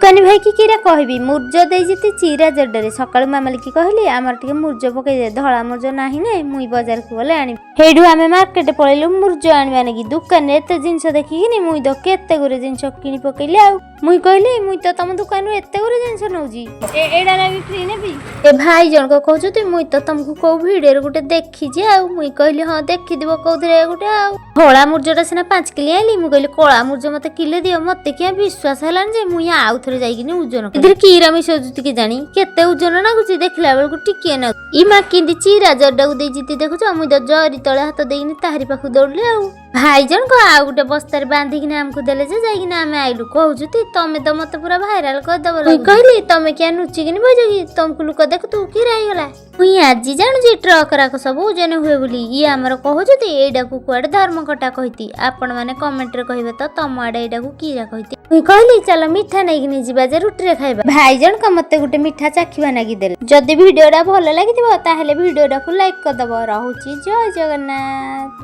ଦୋକାନୀ ଭାଇ କି କିରା କହିବି, ମୁର୍ଜ ଦେଇଛି ଚିରା ଜଡରେ। ସକାଳୁ ମାମାଲିକି କହିଲି, ଆମର ଟିକେ ମୁର୍ଜ ପକେଇଦେ, ଧଳା ମୁର୍ଜ ନାହିଁ ନେ, ମୁଇଁ ବଜାରକୁ ଗଲେ ଆଣିବି। ହେଇଠୁ ଆମେ ମାର୍କେଟ ପଳେଇଲୁ ମୁର୍ଜ ଆଣିବା ନାଗି। ଦୋକାନରେ ଏତେ ଜିନିଷ ଦେଖିକିନି ମୁଇଁ ତ କେତେ ଗୁରେ ଜିନିଷ କିଣି ପକେଇଲି। ଆଉ ମୁଇଁ କହିଲି, ମୁଇଁ ତ ତମ ଦୋକାନରୁ ଏତେ ଗୁରେ ଜିନିଷ ନଉଛି, ଏଇଟା ନେବି, ଫ୍ରି ନେବି। ଏ ଭାଇ ଜଣକ କହୁଛନ୍ତି, ମୁଇଁ ତ ତମକୁ କୋଉ ଭିଡିଓରେ ଗୋଟେ ଦେଖିଛି। ଆଉ ମୁଇଁ କହିଲି, ହଁ, ଦେଖିଥିବ କୋଉଥିରେ ଗୋଟେ। ଆଉ ଧଳା ମୁର୍ଜଟା ସିନା 5 କିଲି ଆଣିଲି, ମୁଁ କହିଲି, କଳା ମୁର୍ଜ ମତେ କିଲେ ଦିଅ। ମତେ କିଆ ବିଶ୍ୱାସ ହେଲାନି ଯେ ମୁଇଁ ଆଉ ଥରେ ଯାଇକିନି ଓଜନ କଲି। ଏଥିରେ କିରା ମିଶଉଛି କି ଜାଣି, କେତେ ଓଜନ ନାଗୁଛି, ଦେଖିଲା ବେଳକୁ ଟିକିଏ ନାଗୁ। ଇ ମା, କିନ୍ତି ଚିରା ଜରିଟାକୁ ଦେଇଛି ଦେଖୁଛ? ମୁଇଁ ତ ଜରି ତଳେ ହାତ ଦେଇକିନି ତାହାରି ପାଖକୁ ଦୌଡ଼ିଲି। ଆଉ ଭାଇ ଜଣକ ଆଉ ଗୋଟେ ବସ୍ତାରେ ବାନ୍ଧିକିନା ଆମକୁ ଦେଲେ ଯେ ଯାଇକିନା ଆମେ ଆଇଲୁ। କହୁଛନ୍ତି, ତମେ ତ ମତେ ପୁରା ଭାଇରାଲ କରିଦବ। ମୁଇଁ କହିଲି, ତମେ କିଆ ନୁଚିକିନି ବଇଛ କି? ତମକୁ ଲୋକ ଦେଖୁତୁ କିରା ହେଇଗଲା। ମୁଇଁ ଆଜି ଜାଣୁଛି ଟ୍ରକ ରାକ ସବୁ ଓଜନ ହୁଏ ବୋଲି। ଇଏ ଆମର କହୁଛନ୍ତି, ଏଇଟାକୁ କୁଆଡେ ଧର୍ମକଟା କହିତି। ଆପଣ ମାନେ କମେଣ୍ଟରେ କହିବେ ତ, ତମ ଆଡେ ଏଇଟାକୁ କିରା କହିତି। ମୁଇଁ କହିଲି, ଚାଲ ମିଠା ନେଇକିନି ଯିବା ଯେ ରୁଟିରେ ଖାଇବା। ଭାଇ ଜଣକ ମତେ ଗୋଟେ ମିଠା ଚାଖିବା ନାଗି ଦେଲେ। ଯଦି ଭିଡିଓଟା ଭଲ ଲାଗିଥିବ, ତାହେଲେ ଭିଡିଓଟାକୁ ଲାଇକ୍ କରିଦବ। ରହୁଛି, ଜୟ ଜଗନ୍ନାଥ।